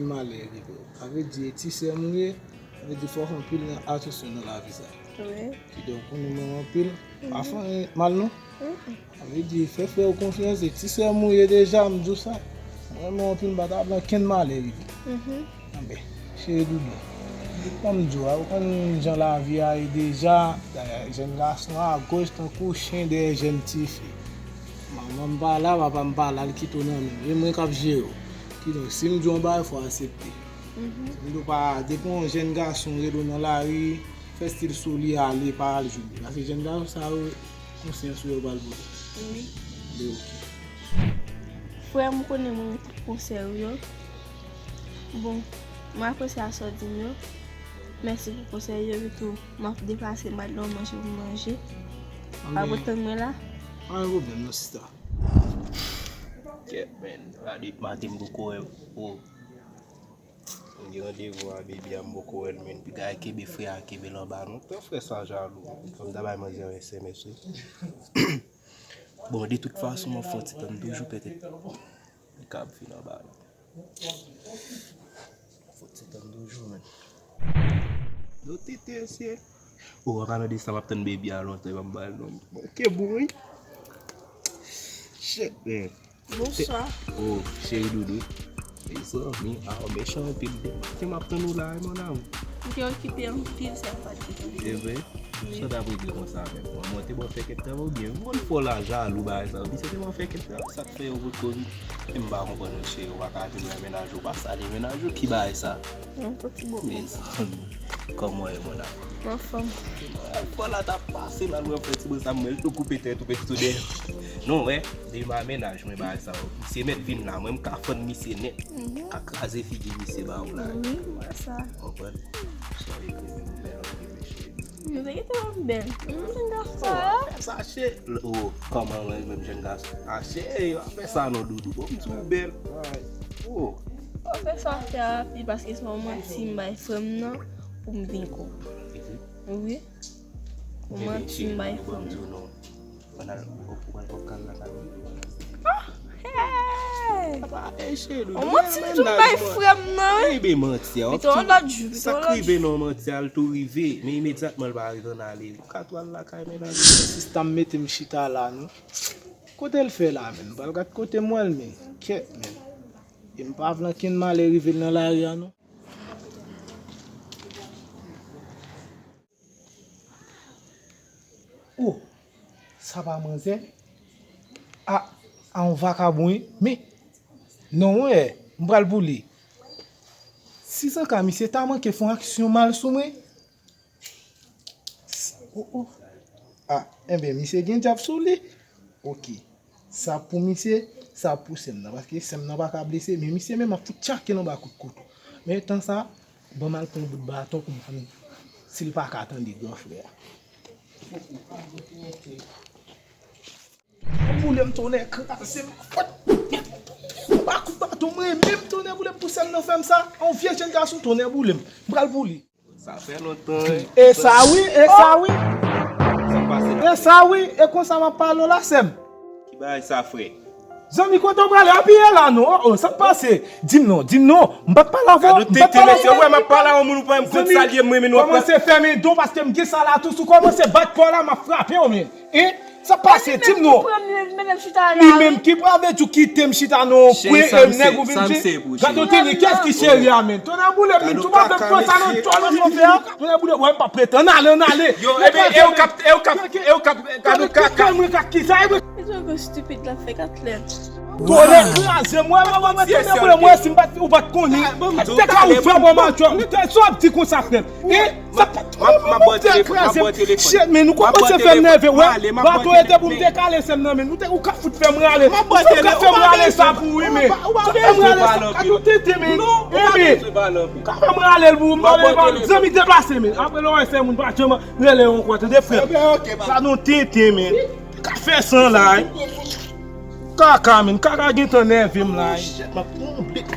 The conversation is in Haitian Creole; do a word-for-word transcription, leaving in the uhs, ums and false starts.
Malè rive w. Sa vle di, e ti sè m ou ye, sa vle di fò w fè anpil nan atansyon nan lavi sa. Wi. Kidonk, ou renmen mwen anpil. Pa fè anyen mal non. Sa vle di, fè frè w konfyans, e ti sè m ou ye deja, m di w sa. Mwen renmen w anpil, m pa ta vle ankenn malè rive. Anben, cheri doudou. Kòm m di w a, ou konn jan lavi a ye deja, dayè, jèn gason a goch tankou chen dèyè jèn tifi. Manman m pa la, papa m pa la, l kite w nan men m. E mwen k ap jere w. Kidonk, si m di w yon bagay, fò w aksepte. Si m di w pa, depi yon jèn gason rele w nan lari, fè stil sou li, ale, pa al jwenn li. Paske jèn gason sa yo, konsyans ou yo pral boule. Wi. Li oke. Frè m, ou konnen mwen renmen tout konsèy ou yo. Bon, m apresye sa w di m yo. Mèsi pou konsèy yo, epitou m ap deplase, m al nan manje pou m manje. Pa pran tan mwen la. Pa gen pwoblèm non, sista. Kèt, men, gade maten m poko wè. Oh. M gen randevou a baby a, m poko wè l, men piga kenbe frè a, kenbe l anba non. Tan frè sa jalou. Fò m ta bay manzè yon S M S wi. Bon, de tout fason, m ap fè yon ti tann toujou, petèt li kab fin anba la. Fò ti tann toujou, men. Yo tete esye. Oh, an palan de sa, m ap tann baby a lontan, e pa m ba l non. Manke bon, wi. Shit, man. Bonswa. Oh, cheri doudou. Mezanmi, a w mechan anpil. Depi maten m ap tann ou la, wi, mon amour. M te okipe anpil, sa pa t gen tan. Se vre? Wi. Sa w t ap regle konsa menm? Mwen, mwen te ba w fè kèk travay oubyen? M konn fè w la jalou bagay sa. Misye te ba w fè kèk travay. Sa k fè yo pot kouri? E m pa konprann ou cheri, ou pa ka vin wè mennaj ou, ou pa salye mennaj ou, ki bagay sa? Yon ti bobo. Mezanmi, kòman w ye, mon amour? M anfòm. Fò la t ap pase la, nou fè ti bout sa, mwen tou koupe tèt ou, peti tou dèyè. Non, wè, depi m a mennaj mwen bagay sa yo. Misye mèt vin la, mwen m ka fann misye nèt. Ka kraze figi misye ba ou la. Wi, m wè sa. Konprann? Sa yo ekri menm bèl anpil, mesye. Nou te gentan bèl. Nou te gentan fè sa. Sa che. Oh, kòman mwen menm jèn gason? A che, yo ap fè sa non doudou. Bon, m di w bèl. Oh. Ou fè sa fè rapid paske se yon manti m bay frè m nan pou m vin konnen. Wi. Yon manti m bay frè m nan. Ou pral pran kal la kay mwen. Ah, hey! Papa, e cheri, ou manti m tou bay frè m nan, wi. Ebe manti a. Pito yon lòt jou, pito yon lòt jou. Sa k rive nan manti a, l tou rive. Men imedyatman l pa rive, ann ale. Ou ka tou al lakay mennaj ou. Sista m mete m chita la, non. Kote l fè la, menm? M pral gad kote m wè l, men. Kèt, menm. E m pa vle ankenn malè rive l nan lari a, non. Oh, sa pa manzè? A, a yon vakabon, wi. Men, non, wi, m pral boule. Si se ka, misye ta manke fè yon aksyon mal sou mwen. Oh, oh. A, enben, misye gen dyab sou li. Oke. Sa pou misye, sa pou sè m nan. Paske sè m nan pa ka blese, men misye menm ap fout tchake l anba kout kouto. Men tan sa, ban m al pran yon bout baton pou m konn si l pa ka tande gran frè a. Boule m tonnè kraze m. Anba kout baton mwen menm tonnè boule m pou sè m nan fè m sa. Yon vye jèn gason tonnè boule m. M pral boule. Sa fè lontan, wi. E sa wi, e sa wi. Sa k pase la? E sa wi, e konsa m ap pale w la, sè m. Ki bagay sa, frè? Zanmi, kote w prale? Apiye la, non. Oh, oh, sa k pase? Di m non, di m non. M pa t pale avè w, m pa t pale avè w. Gad ou tenten, mesye, w wè m ap pale a yon moun, ou pa menm konn sa l ye, mwen, men nou ap kòmanse fè men don paske m gen sa la tou. Si w kòmanse bat kò w la, m ap frape w, men. Hein? Sa pase, di m non. Li menm ki pran m, li menm chita la, wi. Li menm ki pran, vle di w kite m chita nan yon kwen, e nèg ou vin di, gade w tande, kiyès ki cheri a, men? Tonnè boule m, men, tou pa fè m pran sa nan tchòl ou fè a. Tonnè boule, wè, m pa prete, ann ale, ann ale. Yo, e ben, e w k ap, e w k ap, e w k ap, gade w kaka. Mwen kaka kisa, e mwen. Mesye, stupid la, fè kat lè. Tonnè kraze m, wè, wè, wè, tonnè boule m, wè, si m pa t, ou pa t konnen. Te ka ouvè mwen match, ou te sa w ap di konsa, frè m. E, sa pa t, m ap ba w telefòn, m ap ba w telefòn. Shit, men, ou kòmanse fè m nève, wè. Bato e te pou m te kale sè m nan, men. Ou te, ou ka fout fè m rale. Ou fout ka fè m rale sa pou ou, men. Ou ka fè m rale sa. Gade w tenten, men. E, men. Ou ka fè m rale l pou ou, m pa vle pale. Zanmi deplase, men. Apre lè w wè sè moun pa janm rele yon kwa, tande, frè m. Gade w tenten, men. Ka fè san la, wi. Kaka, men. Kaka gentan nève m la, wi. M ap pran yon bèk.